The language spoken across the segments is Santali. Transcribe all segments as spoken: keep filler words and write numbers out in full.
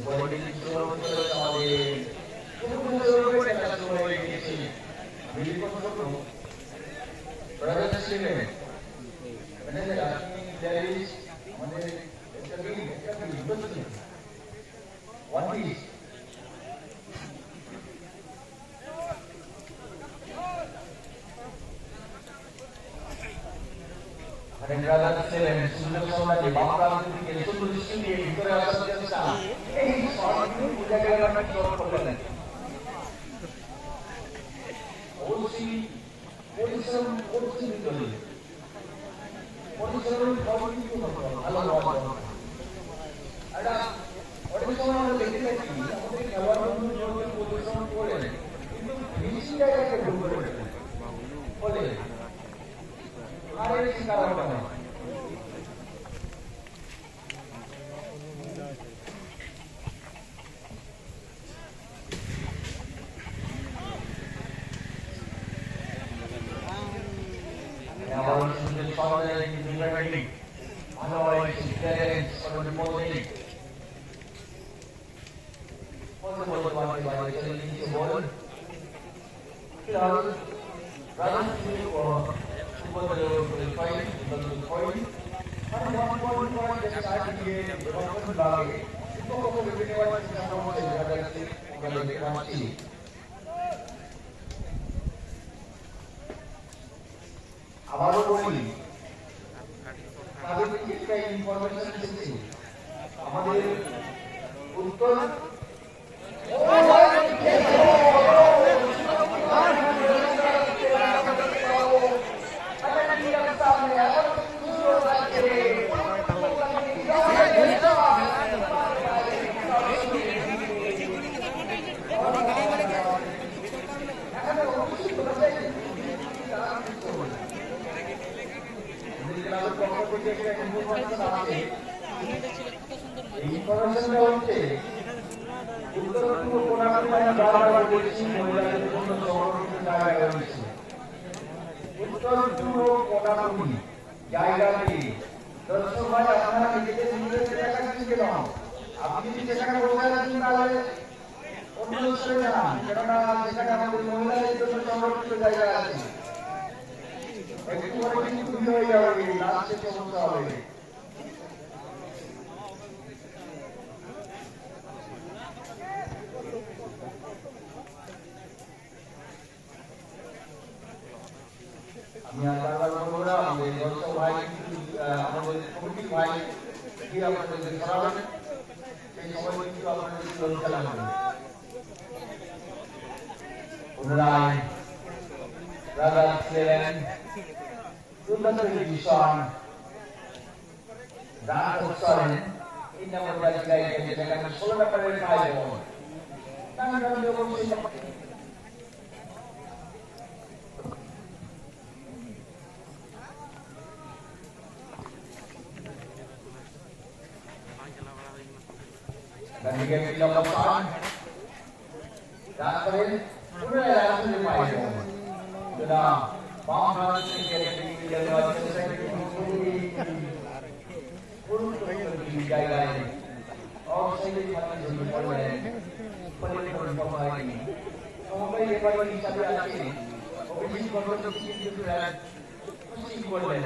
বড়দিন শুভ অবসরে আমাদের শুভ অবসরে দেখা শুরু হয়ে গেছে। মিলিত করুন। ব্রাদার্স টিমে মানে আপনি প্লেয়ারিস্ট আমাদের একটা দিন, একটা দিন, বুঝছেন? One piece. মানে ব্রাদার সেভেন, সুন্দর সমাজে বাম প্রান্ত থেকে সুন্দর দৃষ্টি দিয়ে ভিতরে আসার চেষ্টা। এই শটটি বোঝা গেল না কি শট করলেন। অবশ্যই পরিশ্রম করছে ভিতরে। পরিশ্রমের ফল কিন্তু ভালো হওয়া দরকার। একটা অনেক সময় আমরা দেখে থাকি, আমাদের খেলোয়াড় বন্ধু যখন পরিশ্রম করেন, কিন্তু ফিনিশিং জায়গায় ভুল করে ফেলেন। ফলে আরে বেশি কারণ হয়। আবার সুন্দর সমাজে কিন্তু ভালো হয়, ব্যালেন্স করে বলতে নেই। বলতে বলতে বলতে বলতে চলে গিয়েছে বল। ফিলহাল রাজনীতি ও ফুটবল দলের উপরে পয়েন্ট, দলের পয়েন্ট। মানে ওয়ান পয়েন্ট পয়েন্ট যে চার দিয়ে ডেভেলপমেন্ট লাগে, শিক্ষককে বিভিন্ন চেষ্টা করছে, দেখা যাচ্ছে ওখানে দেখতে পাচ্ছি। আবারও বলি, তাদের থেকে একটা ইনফরমেশন এসেছে। আমাদের উত্তর এই ইনফরমেশনটা হচ্ছে উত্তর পূর্ব কোণাকুড়ি, আমি বারবার বলছি, মহিলাদের জন্য সংরক্ষিত জায়গা রয়েছে। উত্তর পূর্ব কোণাকুড়ি জায়গাটি, দর্শক ভাই, আপনারা নিজেদের নিজেদের এলাকা থেকে নন। আপনি যদি যেখানে বসে আছেন, তাহলে অন্য স্তরে যান, কেননা সেখানে আমাদের মহিলাদের জন্য সংরক্ষিত জায়গা আছে। একটু পরে কিন্তু ভিড় হয়ে যাবে, লাস্টে সমস্যা হবে। আমি আর বারবার বলবো না, আমাদের দর্শক ভাই কিন্তু, আহ, আমাদের কমিটি ভাই কি আপনাদের সরাবেন, সেই সময় কিন্তু আপনাদের লড়ি চালানো হবে। পুনরায় রাজা ছিলেন সুন্দর ভীষণ রাত উৎসবে তিন নম্বর জায়গায় গেছে, যেখানে ষোলো নম্বরের পাঁচ জন। নানান রকম সেই তারপরে পুনরায় রাজধানী পাইব। সুতরাং বাম হাত থেকে জায়গায় অবশ্যই ভাবে জড়িত পড়লেন। পরিবর্তন হয়নি। সমবায় ব্যাপারী হিসাবে আছেন। অভিজিৎ ভট্টাচার্য কিন্তু প্রায় খুশি করলেন।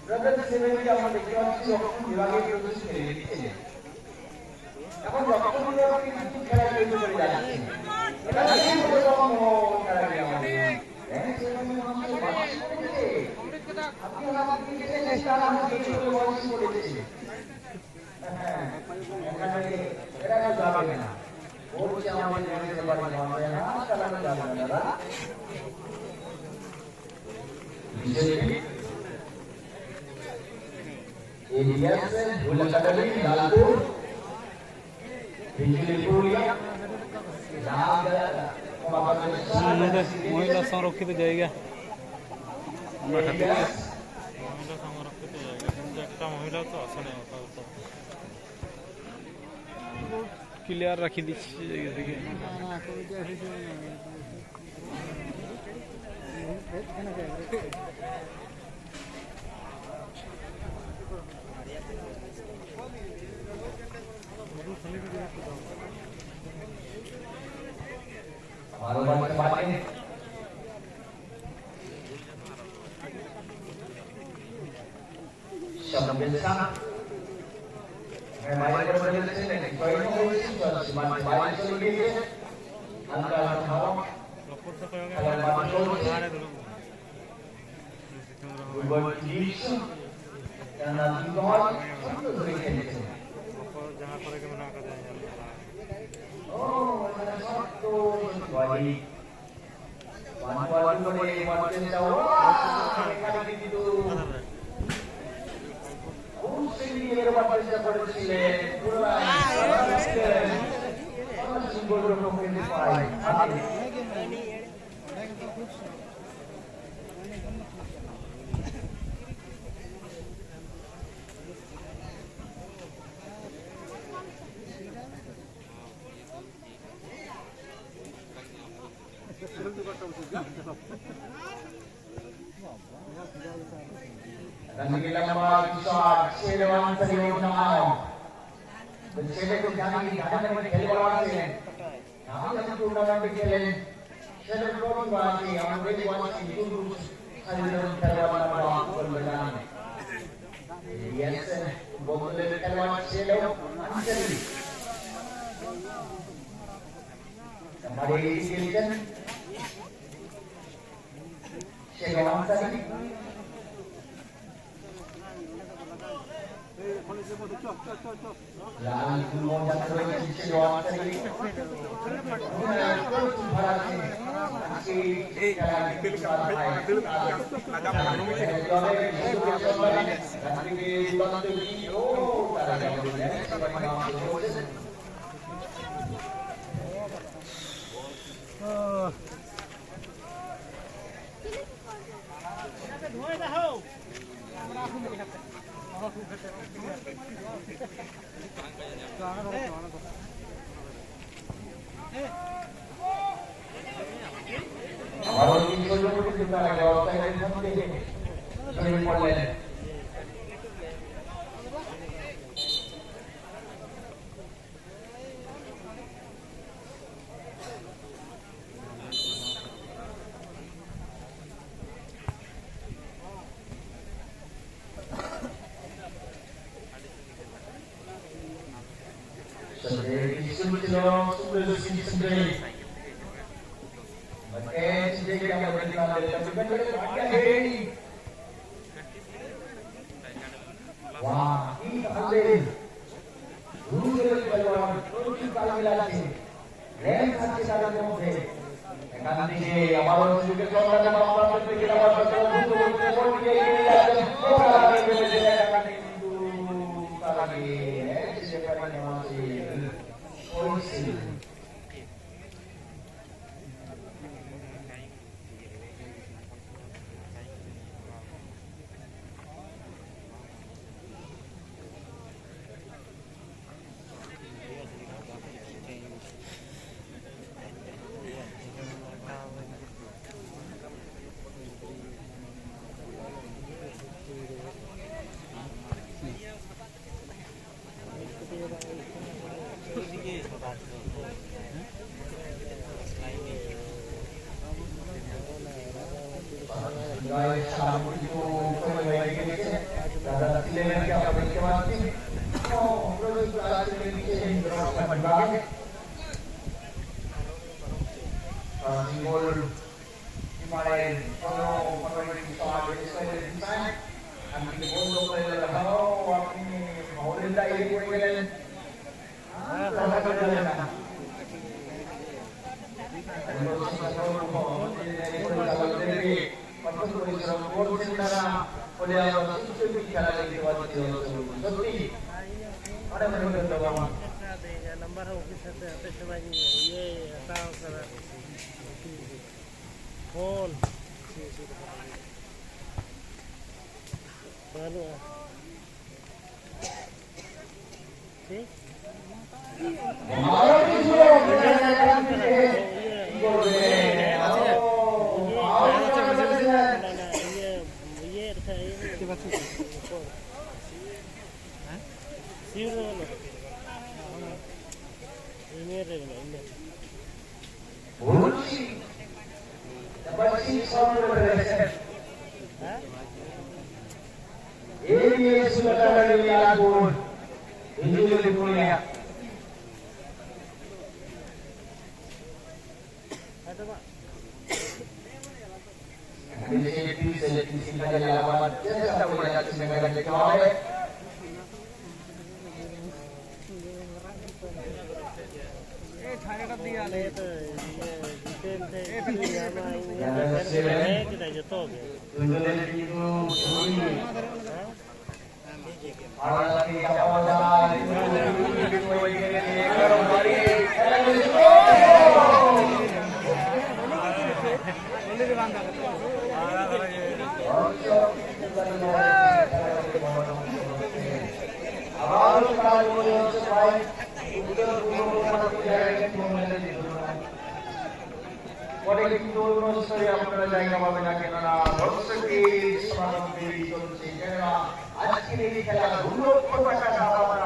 ব্রাদার সেভেনকে আমরা দেখতে পাচ্ছি রক্ষণ বিভাগের প্রদর্শনী রেখেছিলেন। এখন রক্ষণ বিভাগ কিন্তু খেলা তৈরি করে যাচ্ছে। এটা কি করে সম্ভব? তারা কি আমাদের ব্যাংক সেবনের মানুষকে বাতিল করে দিতে? আপনি আমার দিকে চেষ্টা আমাকে করে বাতিল করে দিতে। বিজেপি, এবিএস, ভুল একাডেমি, লালপুর, বিজেপি পুরুলিয়া, লাল, মহিলা সংরক্ষিত জায়গা। আমরা হাতে পেয়েছি। মহিলা সংরক্ষিত জায়গা, কিন্তু একটা মহিলা তো আসে নাই আপাতত। ক্লিয়ার রাখি দিচ্ছি এদিকে। Sambil sana. Memang ada berjalan sini, baik mau sih, cuma baik sendiri. Angka sama. Buat diri sih. Karena Tuhan itu berikan itu. Oh, ada satu, satu hari. Bantuan boleh, bantuan jauh. Kali gitu. Pusing dia, bantuan jauh, boleh sih. Pulang. Simbol dua puluh lima. Amin. Dan di dalam kisah Siliwangi Siliwangi. Dan saya pun kami, kami dapat keliwatan. Kami dapat tundangan di keliling. Saya berdoa bagi yang menjadi wajib itu. Saya dapat keliwatan berdoa berdoa. Yes, boleh keliwatan sila. Kembali di sini. Wah, ini tak boleh. Dulu dia lagi keluar, dulu kita lagi latih. Yang sakit dalam mobil. Dengan tinggi, yang baru sedikit kontra dan mampu sedikit awal betul untuk mempunyai diri dan bukan lagi menjadi akan itu lagi. Eh, siapa yang masih polisi? Number ᱦᱚᱸ ᱚᱯᱷᱤᱥ ᱟᱛᱮ ᱦᱟᱯᱮ ᱥᱮ ᱵᱟᱝ ᱤᱭᱟᱹ ᱦᱟᱛᱟᱣ ᱠᱟᱫᱟ᱾ ᱯᱷᱳᱱ ᱵᱟᱹᱱᱩᱜᱼᱟ᱾ ᱴᱷᱤᱠ? ᱤᱱᱟᱹ ᱨᱮ ᱢᱮᱱᱟᱜᱼᱟ, ᱤᱱᱟᱹ ᱨᱮ᱾ ᱵᱩᱨᱩᱪᱤ, ᱰᱟᱵᱟᱪᱤ ᱥᱟᱣᱩᱱᱰ ᱨᱮ ᱥᱮ᱾ ᱦᱮᱸ? ᱮ ᱵᱤ ᱮᱥ ᱞᱮᱠᱟ ᱨᱮ ᱞᱟᱞᱯᱩᱨ, ᱦᱤᱡᱩᱜ ᱞᱮ ᱯᱩᱨᱩᱞᱤᱭᱟ᱾ ᱦᱮᱸ, ᱛᱚ ᱢᱟ᱾ পরে কিন্তু অন্য স্তরে আপনারা জায়গা পাবেন না, কেননা দর্শকের সমাগম বেড়েই চলছে। কেননা আজকের এই খেলা দু লক্ষ টাকা দাবানল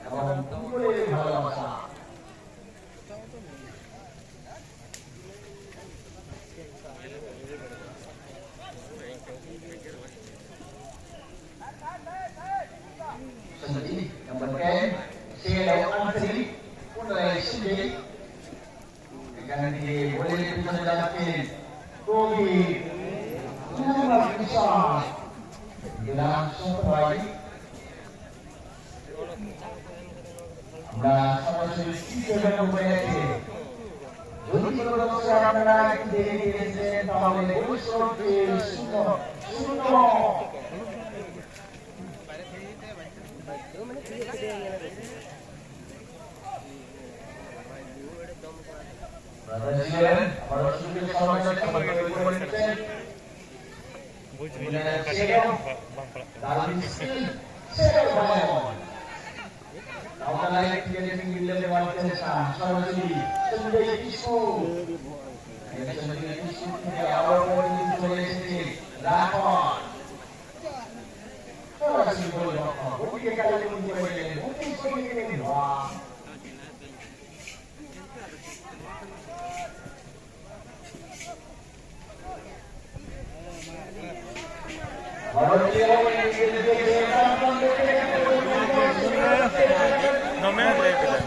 এবং ফুটবলের ভালোবাসা। Number ten, Shane Anthony, Punai Shinji. এখান থেকে বলে পিছনে যাচ্ছেন কবি মোহাম্মদ রিশাদ। এরা সবাই আমরা সরাসরি চিত্রগ্রাম উপরে আছি। যদি কোনো দর্শক আপনারা একটু দেরি করেছেন, তাহলে ভবিষ্যতে শূন্য, শূন্য। ব্রাদার জিএম, আবারও সুযোগের সমাবেশে সবাই করে দিচ্ছেন। বুঝলি, সেরকম দারুণ স্কিল, সেরকম ভালো। আমরা লাইভ ক্রিয়েটিং মিলে দেওয়ার চেষ্টা, সরাসরি সঞ্জয় কিশোর। সঞ্জয় কিশোর থেকে আবারও পর্যন্ত চলে এসেছে রাখন। সরাসরি গোলরক্ষক, ওদিকে কালীপঞ্জি হয়ে গেলেন। ᱫᱚᱢᱮ ᱞᱟᱹᱭ ᱠᱮᱫᱟ᱾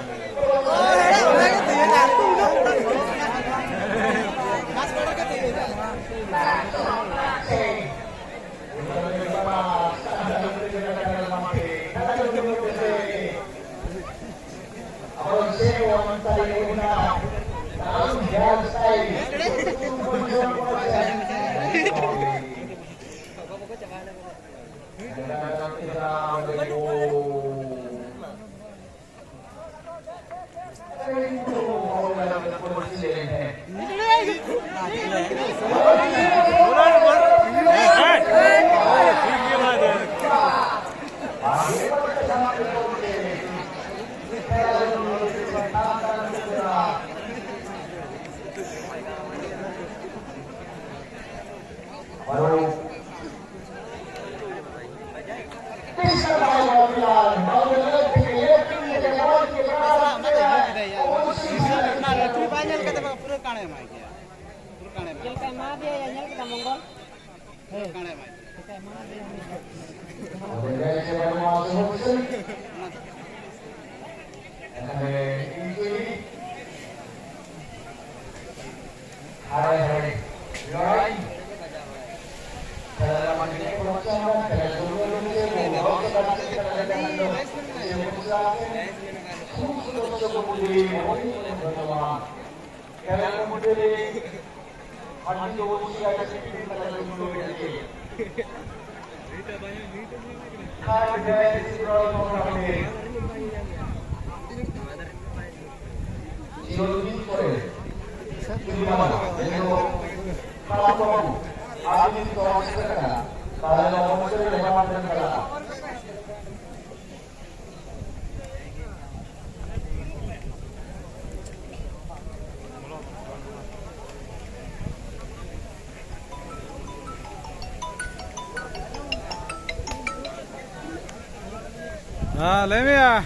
ᱦᱮᱸ, ᱞᱟᱹᱭ ᱢᱮᱭᱟ᱾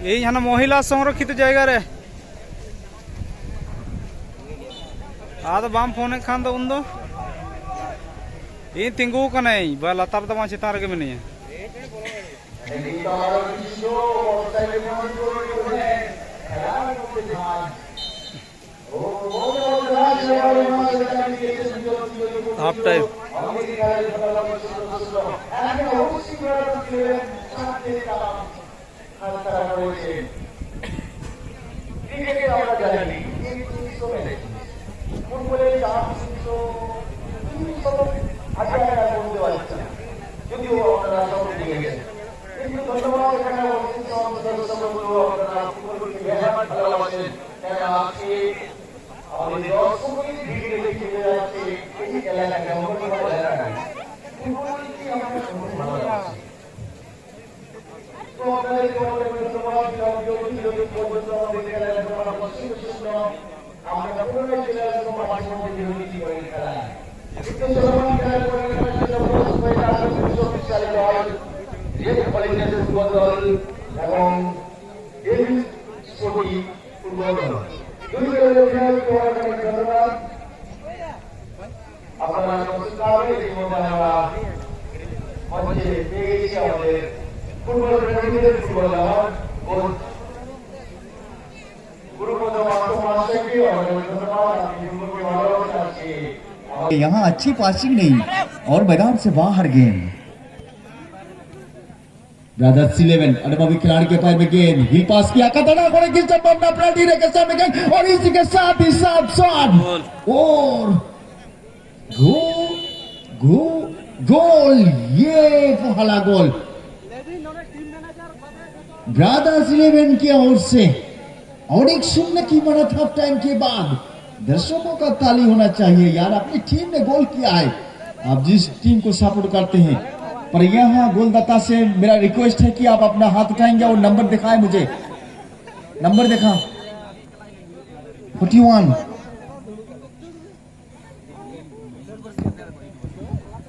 ᱤᱧ ᱦᱟᱱᱟ ᱢᱚᱦᱤᱞᱟ ᱥᱚᱝᱨᱚᱠᱷᱤᱛ ᱡᱟᱭᱜᱟ ᱨᱮ᱾ ᱟᱫᱚ ᱵᱟᱢ ᱯᱷᱳᱱᱮᱫ ᱠᱷᱟᱱ ᱫᱚ ᱩᱱᱫᱚ᱾ ᱤᱧ ᱛᱤᱸᱜᱩ ᱟᱠᱟᱱᱟᱹᱧ, ᱵᱟ ᱞᱟᱛᱟᱨ ᱨᱮᱫᱚ ᱵᱟᱝ, ᱪᱮᱛᱟᱱ ᱨᱮᱜᱮ ᱢᱤᱱᱟᱹᱧᱟ᱾ Half time. হাততারা করেছেন। ক্রিকেটে আমরা জানি, ফুটবলে চার তিনশো, তিনশো হাজার টাকা করতে পারছেন, যদিও আপনারা সব দিয়ে গেছেন। কিন্তু ধন্যবাদ এখানে উপস্থিত সমস্ত দর্শক বন্ধু, আপনারা ফুটবলকে বেহাত ভালোবাসেন। তারা আজকে আমাদের দর্শকের ভিড়ে দেখতে যাচ্ছে এই এলাকায়, অন্যান্য এলাকায়। ফুটবলকে আমরা খুব ভালোবাসি। আপনারা উপস্থিত থাকবেন, ইতিমধ্যে আমরা মঞ্চে পেয়ে গেছি আমাদের ফুটবল প্রেমীদের ফুটবল লাভার কোচ গুরুপদ মাহাতো মহাশয়কে অনেক ধন্যবাদ। আপনি ফুটবলকে ভালোবাসেন, আজকে আমাদের यहाँ अच्छी पासिंग नहीं और मैदान से बाहर गेंद। ब्रदर्स इलेवन, अनुभवी खिलाड़ी के पैर में गेंद, ही पास किया, खतरनाक होने की संभावना, पेनल्टी एरिया के सामने गेंद, और इसी के साथ ही साथ शॉट और गोल, गोल, गोल, ये पहला गोल। ब्रदर्स इलेवन की ओर से। और एक सुनने की मदद हाफ टाइम के बाद। दर्शकों का ताली होना चाहिए यार, अपनी टीम ने गोल किया है। आप जिस टीम को सपोर्ट करते हैं, पर यहाँ गोलदाता से मेरा रिक्वेस्ट है कि आप अपना हाथ उठाएंगे और नंबर दिखाएं मुझे। नंबर दिखा, फोर्टी वन।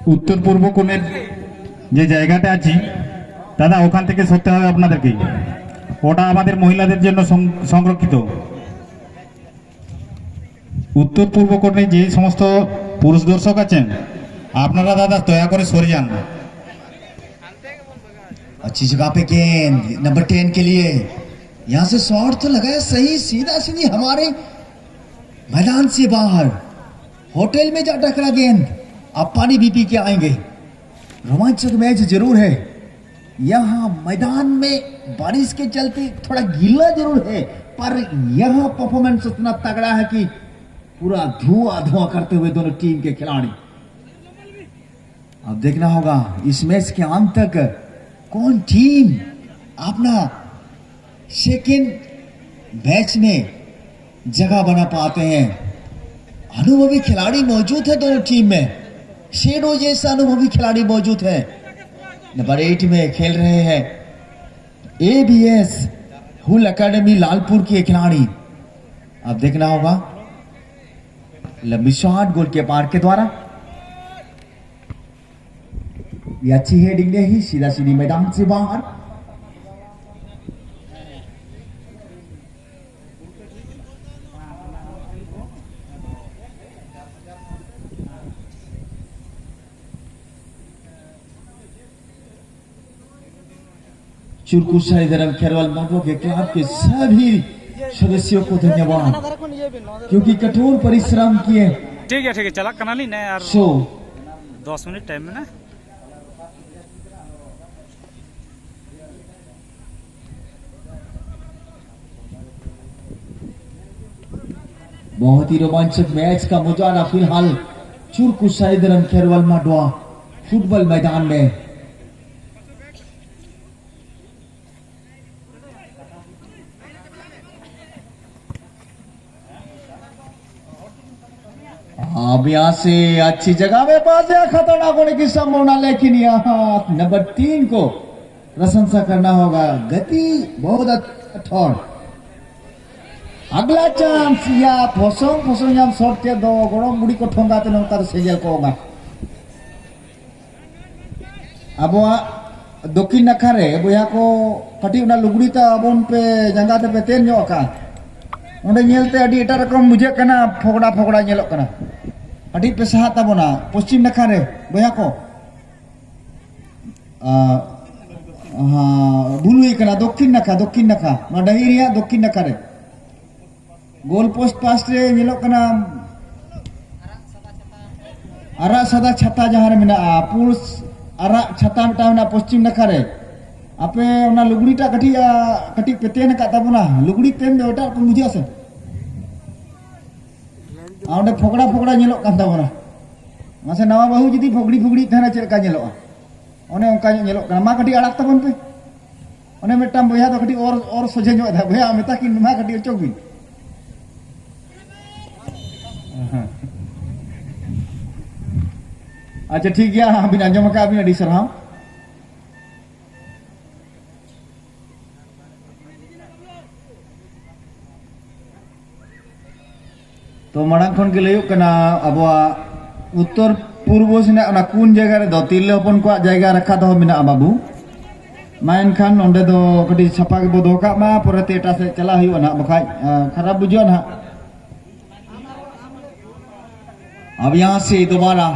উত্তর পূর্ব কোণের যে জায়গাটা আছে, দাদা, ওখান থেকে সরতে হবে আপনাদেরকে। ওটা আমাদের মহিলাদের জন্য সং- সংরক্ষিত। উত্তর পূর্ব কোণে যে সমস্ত পুরুষ দর্শক আছেন, আপনারা দাদা দয়া করে সরে যান। अच्छी जगह पे गेंद नंबर टेन के लिए। यहाँ से शॉट तो लगाया सही, सीधा सीधी हमारे मैदान से बाहर होटल में जा टकरा गेंद। अब पानी भी पी के आएंगे। रोमांचक मैच जरूर है। यहाँ मैदान में बारिश के चलते थोड़ा गीला जरूर है, पर यहाँ परफॉर्मेंस इतना तगड़ा है कि पूरा धुआं धुआं करते हुए दोनों टीम के खिलाड़ी। अब देखना होगा इस मैच के अंत तक कौन टीम अपना सेकेंड मैच में जगह बना पाते हैं। अनुभवी खिलाड़ी मौजूद है दोनों टीम में। शेडो जैसा अनुभवी खिलाड़ी मौजूद है। नंबर एट में खेल रहे हैं एबीएस हुल एकेडमी लालपुर के खिलाड़ी। अब देखना होगा लंबी शॉट गोलकीपर के द्वारा। ये अच्छी हेडिंग नहीं, सीधा सीधी मैदान से बाहर। चुरकुशाही धर्म खेरवाल मांडवा के क्लब के सभी सदस्यों को धन्यवाद, क्योंकि कठोर परिश्रम किए। ठीक है, ठीक है, चला कनाली ने यार। सो दस मिनट टाइम में ना। बहुत ही रोमांचक मैच का मुजाहरा फिलहाल चुरकुशाही धर्म खेरवाल मांडवा फुटबॉल मैदान में। अब यहाँ से अच्छी जगह में पास है, खतरनाक होने की संभावना, लेकिन यहाँ नंबर तीन को प्रशंसा करना होगा। गति बहुत अच्छा और अगला चांस या फसोंग फसोंग हम शॉट के दो गोड़ों मुड़ी को ठोंगा तो नौका तो सेजल को होगा। ᱟᱵᱚᱣᱟᱜ ᱫᱚᱠᱷᱤᱱ ᱱᱟᱠᱷᱟ ᱨᱮ ᱵᱚᱭᱦᱟ ᱠᱚ, ᱠᱟᱹᱴᱤᱡ ᱚᱱᱟ ᱞᱩᱜᱽᱲᱤ ᱛᱟᱵᱚᱱ ᱯᱮ, ᱡᱟᱸᱜᱟ ᱛᱮᱯᱮ ᱛᱮᱱ ᱧᱚᱜ ᱟᱠᱟᱫᱼᱟ᱾ ᱚᱸᱰᱮ ᱧᱮᱞᱛᱮ ᱟᱹᱰᱤ ᱮᱴᱟᱜ ᱨᱚᱠᱚᱢ ᱵᱩᱡᱷᱟᱹᱜ ᱠᱟᱱᱟ, ᱯᱷᱚᱜᱽᱲᱟ ᱯᱷᱚᱜᱽᱲᱟ ᱧᱮᱞᱚᱜ ᱠᱟᱱᱟ᱾ ᱠᱟᱹᱴᱤᱡ ᱯᱮ ᱥᱟᱦᱟᱜ ᱛᱟᱵᱚᱱᱟ ᱯᱚᱥᱪᱤᱢ ᱱᱟᱠᱷᱟ ᱨᱮ, ᱵᱚᱭᱦᱟ ᱠᱚ᱾ ᱟᱨ, ᱦᱮᱸ, ᱵᱷᱩᱞ ᱦᱩᱭ ᱠᱟᱱᱟ, ᱫᱚᱠᱠᱷᱤᱱ ᱱᱟᱠᱷᱟ, ᱫᱚᱠᱠᱷᱤᱱ ᱱᱟᱠᱷᱟ, ᱱᱚᱣᱟ ᱰᱟᱹᱦᱤ ᱨᱮᱭᱟᱜ ᱫᱚᱠᱠᱷᱤᱱ ᱱᱟᱠᱷᱟ ᱨᱮ᱾ ᱜᱳᱞ ᱯᱳᱥᱴ ᱯᱟᱥ ᱨᱮ ᱧᱮᱞᱚᱜ ᱠᱟᱱᱟ ᱟᱨᱟᱜ ᱥᱟᱫᱟ ᱪᱷᱟᱛᱟ, ᱡᱟᱦᱟᱸ ᱨᱮ ᱢᱮᱱᱟᱜᱼᱟ ᱯᱩᱸᱰ ᱟᱨᱟᱜ ᱪᱷᱟᱛᱟ ᱢᱤᱫᱴᱟᱝ ᱢᱮᱱᱟᱜᱼᱟ ᱯᱚᱥᱪᱤᱢ ᱱᱟᱠᱷᱟ ᱨᱮ᱾ ᱟᱯᱮ ᱚᱱᱟ ᱞᱩᱜᱽᱲᱤᱴᱟᱜ ᱠᱟᱹᱴᱤᱡ, ᱟ, ᱠᱟᱹᱴᱤᱡ ᱯᱮ ᱛᱮᱱ ᱟᱠᱟᱫ ᱛᱟᱵᱚᱱᱟ, ᱞᱩᱜᱽᱲᱤ ᱛᱮᱱ ᱫᱚ ᱮᱴᱟᱜ ᱨᱚᱠᱚᱢ ᱵᱩᱡᱷᱟᱹᱜᱼᱟ ᱥᱮ? ᱟᱨ ᱚᱸᱰᱮ ᱯᱷᱚᱠᱲᱟ ᱯᱷᱚᱠᱲᱟ ᱧᱮᱞᱚᱜ ᱠᱟᱱ ᱛᱟᱵᱚᱱᱟ᱾ ᱢᱟᱥᱮ, ᱱᱟᱣᱟ ᱵᱟᱹᱦᱩ ᱡᱩᱫᱤ ᱯᱷᱚᱜᱲᱤ ᱯᱷᱚᱜᱲᱤ ᱛᱟᱦᱮᱱᱟ, ᱪᱮᱫ ᱞᱮᱠᱟ ᱧᱮᱞᱚᱜᱼᱟ? ᱚᱱᱮ ᱚᱱᱠᱟ ᱧᱚᱜ ᱧᱮᱞᱚᱜ ᱠᱟᱱᱟ᱾ ᱢᱟ, ᱠᱟᱹᱴᱤᱡ ᱟᱲᱟᱜ ᱛᱟᱵᱚᱱ ᱯᱮ᱾ ᱚᱱᱮ ᱢᱤᱫᱴᱟᱝ ᱵᱚᱭᱦᱟ ᱫᱚ ᱠᱟᱹᱴᱤᱡ ᱚᱨ, ᱚᱨ ᱥᱚᱡᱷᱮ ᱧᱚᱜ ᱮᱫᱟ᱾ ᱵᱚᱭᱦᱟ, ᱢᱮᱛᱟ ᱠᱤᱱ, ᱢᱟ, ᱠᱟᱹᱴᱤᱡ ᱚᱪᱚᱜ ᱵᱤᱱ᱾ ᱟᱪᱪᱷᱟ, ᱴᱷᱤᱠ ᱜᱮᱭᱟ, ᱵᱤᱱ ᱟᱸᱡᱚᱢ ᱟᱠᱟᱫ ᱵᱤᱱ, ᱟᱹᱰᱤ ᱥᱟᱨᱦᱟᱣ᱾ ᱛᱚ, ᱢᱟᱲᱟᱝ ᱠᱷᱚᱱ ᱜᱮ ᱞᱟᱹᱭᱚᱜ ᱠᱟᱱᱟ, ᱟᱵᱚᱣᱟᱜ ᱩᱛᱛᱚᱨ ᱯᱩᱨᱵᱚ ᱥᱮᱱᱟᱜ ᱚᱱᱟ ᱠᱩᱱ ᱡᱟᱭᱜᱟ ᱨᱮᱫᱚ ᱛᱤᱨᱞᱟᱹ ᱦᱚᱯᱚᱱ ᱠᱚᱣᱟᱜ ᱡᱟᱭᱜᱟ ᱨᱟᱠᱷᱟ ᱫᱚᱦᱚ ᱢᱮᱱᱟᱜᱼᱟ, ᱵᱟᱹᱵᱩ᱾ ᱢᱟ, ᱮᱱᱠᱷᱟᱱ ᱱᱚᱸᱰᱮ ᱫᱚ ᱠᱟᱹᱴᱤᱡ ᱥᱟᱯᱷᱟ ᱜᱮᱵᱚ ᱫᱚᱦᱚ ᱠᱟᱜ ᱢᱟ, ᱯᱚᱨᱮᱛᱮ ᱮᱴᱟᱜ ᱥᱮᱫ ᱪᱟᱞᱟᱜ ᱦᱩᱭᱩᱜᱼᱟ ᱱᱟᱦᱟᱜ, ᱵᱟᱠᱷᱟᱡ, ᱟ, ᱠᱷᱟᱨᱟᱯ ᱵᱩᱡᱷᱟᱹᱜᱼᱟ ᱱᱟᱦᱟᱜ᱾ अब यहाँ से दोबारा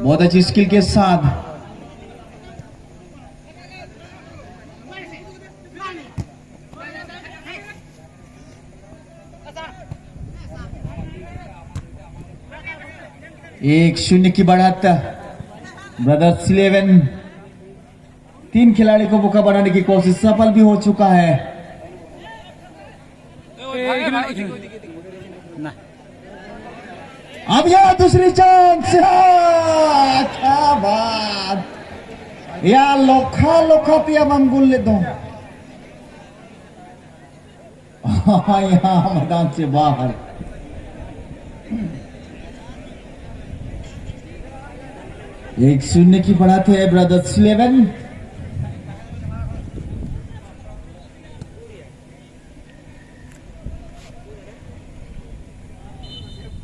बहुत अच्छी स्किल के साथ एक शून्य की बढ़त, ब्रदर्स इलेवन। तीन खिलाड़ी को मौका बनाने की कोशिश, सफल भी हो चुका है। अब यह दूसरी चांस, क्या बात। या लोखा लोखा पिया बम गुल ले दो। हाँ, यहाँ मैदान से बाहर। एक शून्य की बढ़त है, ब्रदर्स इलेवन।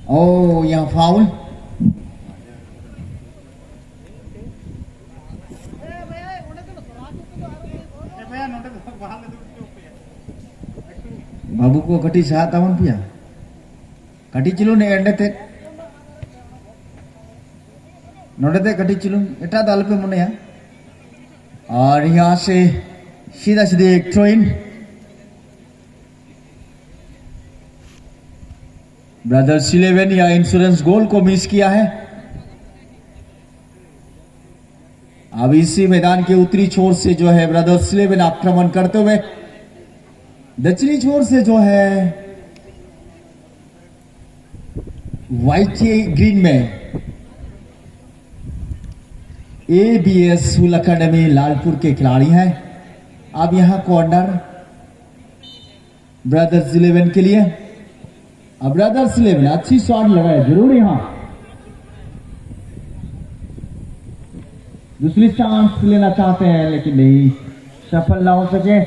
ओ, यहाँ फाउल। ᱵᱟᱹᱵᱩ ᱠᱚ ᱠᱟᱹᱴᱤᱡ ᱥᱟᱦᱟ ᱛᱟᱵᱚᱱ ᱯᱮᱭᱟ᱾ ᱠᱟᱹᱴᱤᱡ ᱪᱩᱞᱩᱝ ᱮᱸᱰᱮ ᱛᱮ, ᱱᱚᱰᱮ ᱛᱮ ᱠᱟᱹᱴᱤᱡ ᱪᱩᱞᱩᱝ ᱮᱴᱟᱜ ᱫᱚ ᱟᱞᱚᱯᱮ ᱢᱚᱱᱮᱭᱟ᱾ ᱟᱨ ᱭᱟᱦᱟᱸ ᱥᱮ ᱥᱤᱫᱷᱟ ᱥᱤᱫᱷᱟ ᱮᱠ ᱴᱷᱚ ᱤᱱ, ब्रदर्स इलेवन या इंश्योरेंस गोल को मिस किया है। अब इसी मैदान के उत्तरी छोर से जो है ब्रदर्स इलेवन आक्रमण करते हुए दक्षिणी छोर से जो है वाइट ग्रीन में एबीएस हुल एकेडमी लालपुर के खिलाड़ी हैं। अब यहाँ कॉर्नर ब्रदर्स इलेवन के लिए। अब ब्रदर्स इलेवन अच्छी शॉट लगाए, जरूर यहाँ दूसरी चांस लेना चाहते हैं, लेकिन नहीं, सफल ना हो सके।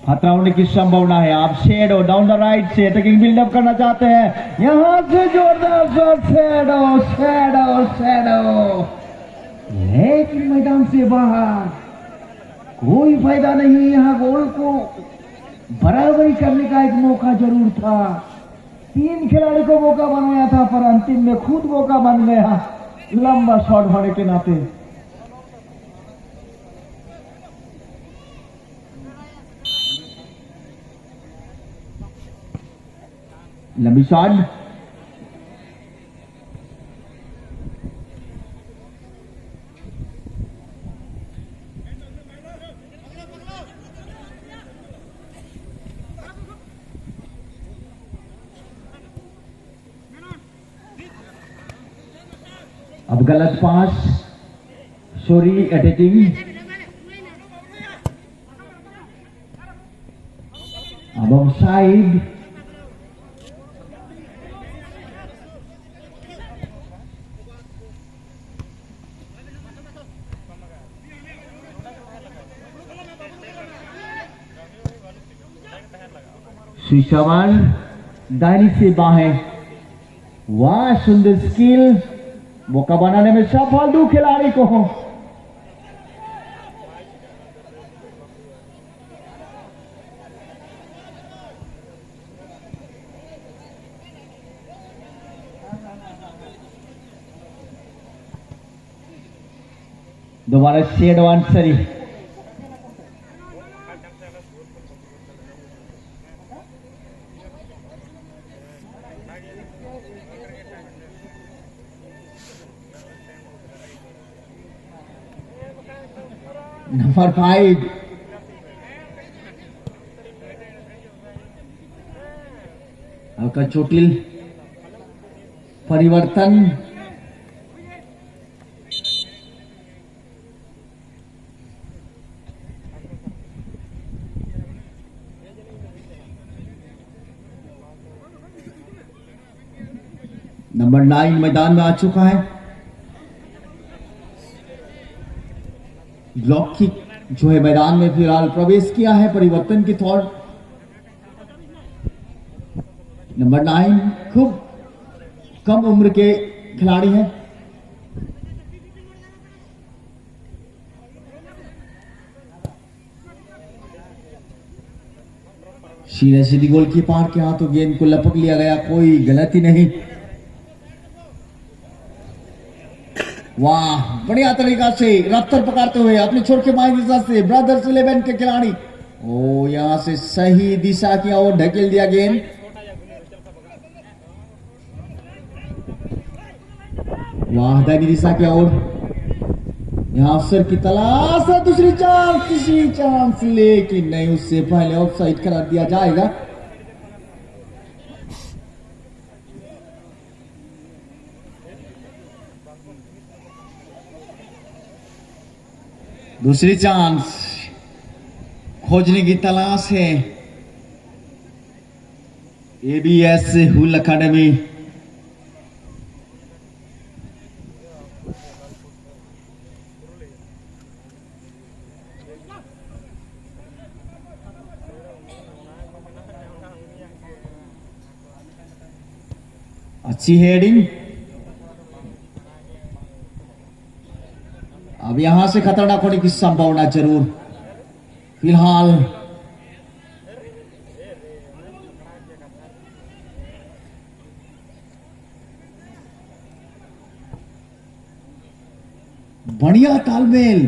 खतरा होने की संभावना है। आप शैडो डाउन द राइट से अटैकिंग बिल्डअप करना चाहते हैं, यहाँ से जोरदार शॉट, शैडो, शैडो, शैडो, लेकिन मैदान से बाहर। कोई फायदा नहीं। यहाँ गोल को बराबरी करने का एक मौका जरूर था। तीन खिलाड़ी को मौका बनाया था, पर अंतिम में खुद मौका बन गया, लंबा शॉट होने के नाते। लंबी शॉट। अब गलत पास, सॉरी, अटैकिंग। अब ऑफसाइड। सुशावान दाहिनी से बाहें। वाह, सुंदर स्किल। मौका बनाने में सफल दो खिलाड़ी को। दोबारा शेड वन सरी। Number five. आपका चोटिल परिवर्तन। नंबर नाइन मैदान में आ चुका है। ब्लॉक किक जो है मैदान में फिलहाल प्रवेश किया है, परिवर्तन की थॉट। नंबर नाइन खूब कम उम्र के खिलाड़ी हैं। सीधा सीधी गोलकीपर के हाथों गेंद को लपक लिया गया, कोई गलती नहीं। वाह, बढ़िया तरीका से रफ्तार पकड़ते हुए अपने छोर के बाएं दिशा से ब्रदर्स इलेवन के खिलाड़ी, ओ, यहाँ से सही दिशा की ओर ढकेल दिया गेंद। वाह, दाहिनी दिशा की ओर। यहाँ अवसर की तलाश है, दूसरी चांस, तीसरी चांस, लेकिन नहीं, उससे पहले ऑफसाइड करार दिया जाएगा। दूसरी चांस खोजने की तलाश है। एबीएस हुल एकेडमी। अच्छी हेडिंग। अब यहां से खतरनाक होने की संभावना जरूर। फिलहाल बढ़िया तालमेल।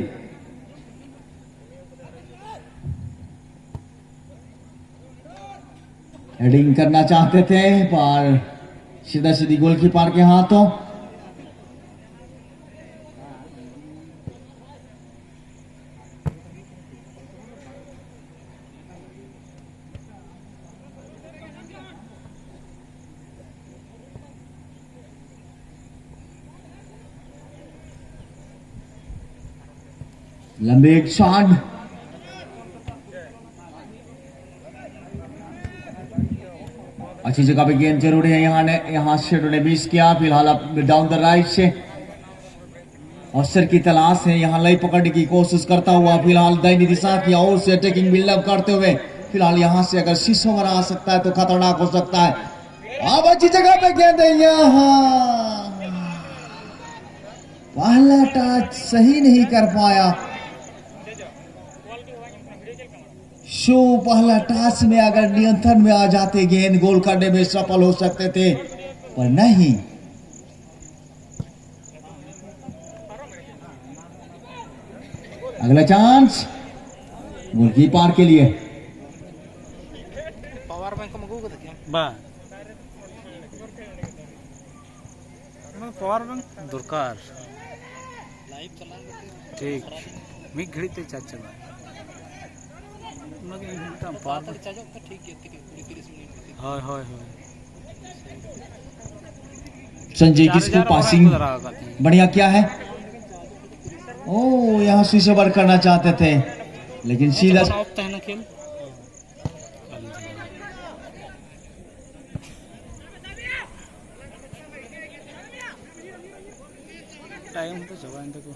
हेडिंग करना चाहते थे, पर सीधा सीधी गोलकीपर के हाथों। लंबे एक शॉट। अच्छी जगह पे गेंद जरूरी है। यहाँ ने, यहाँ से उन्होंने मिस किया। फिलहाल अब डाउन द राइट से अवसर की तलाश है। यहाँ लाइन पकड़ने की कोशिश करता हुआ फिलहाल दाहिनी दिशा की ओर से अटैकिंग बिल्डअप करते हुए फिलहाल यहाँ से अगर सिक्स ओवर आ सकता है तो खतरनाक हो सकता है। अब अच्छी जगह पे गेंद है यहाँ। पहला टच सही नहीं कर पाया। शो पहला टच में अगर नियंत्रण में आ जाते, गेंद गोल करने में सफल हो सकते थे, पर नहीं। अगला चांस गोलकीपर के लिए। ᱯᱟᱣᱟᱨ ᱵᱮᱝᱠ ᱮᱢ ᱟᱹᱜᱩ ᱠᱟᱫᱟ ᱠᱤ? ᱵᱟᱝ, ᱚᱱᱟ ᱯᱟᱣᱟᱨ ᱵᱮᱝᱠ ᱫᱚᱨᱠᱟᱨ᱾ ᱞᱟᱭᱤᱵᱷ ᱪᱟᱞᱟᱣ ᱠᱟᱛᱮ ᱴᱷᱤᱠ, ᱢᱤᱫ ᱜᱷᱟᱹᱲᱤᱡ ᱛᱮ ᱪᱟᱨᱡᱽ ᱪᱟᱵᱟᱜᱼᱟ᱾ ᱚᱱᱟᱜᱮ ᱤᱧ ᱦᱚᱸ ᱢᱤᱫᱴᱟᱝ ᱯᱟᱣᱟᱨ ᱛᱟᱲᱟᱛᱟᱲᱤ ᱪᱟᱨᱡᱚᱜ ᱛᱮ ᱴᱷᱤᱠ ᱜᱮᱭᱟ, ᱛᱤᱱᱟᱹᱜ ᱠᱩᱲᱤ ᱛᱤᱨᱤᱥ ᱢᱤᱱᱤᱴ ᱵᱷᱤᱛᱤᱨ᱾ ᱦᱳᱭ ᱦᱳᱭ ᱦᱳᱭ᱾ संजय किसको पासिंग बढ़िया किया है। ओ, यहाँ स्विच ओवर करना चाहते थे, लेकिन सीधा ᱚᱯᱷ ᱛᱟᱦᱮᱱᱟ ᱠᱷᱮᱞ᱾ ᱴᱟᱭᱤᱢ ᱫᱚ ᱪᱟᱵᱟᱭᱮᱱ ᱛᱟᱠᱚ᱾